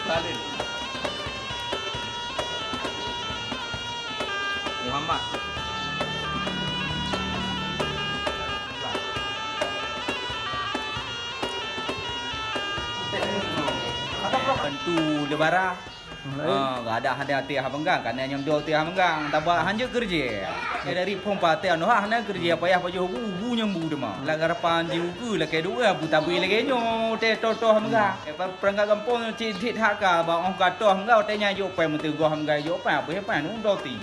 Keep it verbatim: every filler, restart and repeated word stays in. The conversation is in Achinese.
Salim. Muhammad. Bantu leubara. Ha, gada hana até ha peunggang, kana nyang do até ha peunggang. Tabak hanjeuet keureuja. Eh, dari phon paté anu ha hana keureuja payah pajoh bu, bu nyang bu teuma. Lam garapan jiukeue lakée dua, bu tabi lagée nyoe, teh toh-toh ha peunggang. Eh, pe-, peurangkat gampông cit dit haka, ba óh ka toh ha peunggang, watée nyan jok pai meuteugoh ha peunggang, jok pai, apa ya pai, nu do ti.